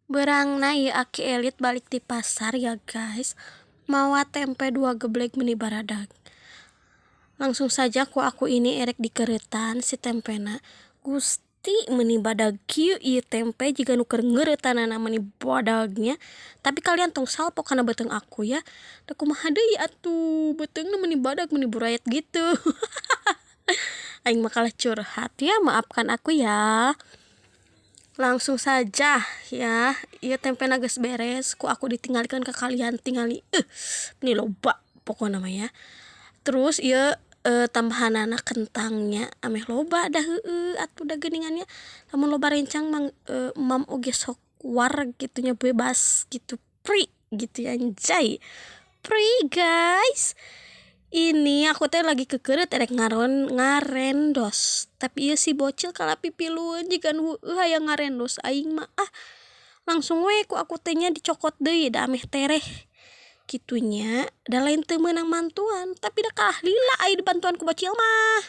Beurangna ieu Aki Elit balik ti pasar ya guys, mawa tempe dua geblek meni baradag. Langsung saja ku aku ini erek dikereutan si tempena. Gusti, meni badag kieu ieu tempe, jiga nu keur ngeureutanana, meni badag nya. Tapi kalian tong salfok kana beuteung aku ya, da kumaha deui atuh, beuteungna meni badag, meni burayet gitu. Aing mah kalah curhat ya, maafkan aku ya. Langsung saja ya, ieu tempena geus beres ku aku ditinggalikeun ka kalian. Tingali, meni loba pokona mah ya. Terus ieu tambahanana kentangnya ameh loba, da heueuh atuh da geuningan nya, lamun loba rencang mah mam oge sok wareg kitu nya, bebas gitu, free gitu ya. Anjay, free guys. Ini aku teh lagi kekeureut erek ngarendos, tapi ieu si bocil kalah pipilueun jiga nu heueuh hayang ngarendos aing mah. Ah, langsung we ku aku teh nya dicokot deui, da ameh tereh kitu nya, da lain teu meunang mantuan, tapi da kalah lila ai dibantuan ku bocil mah.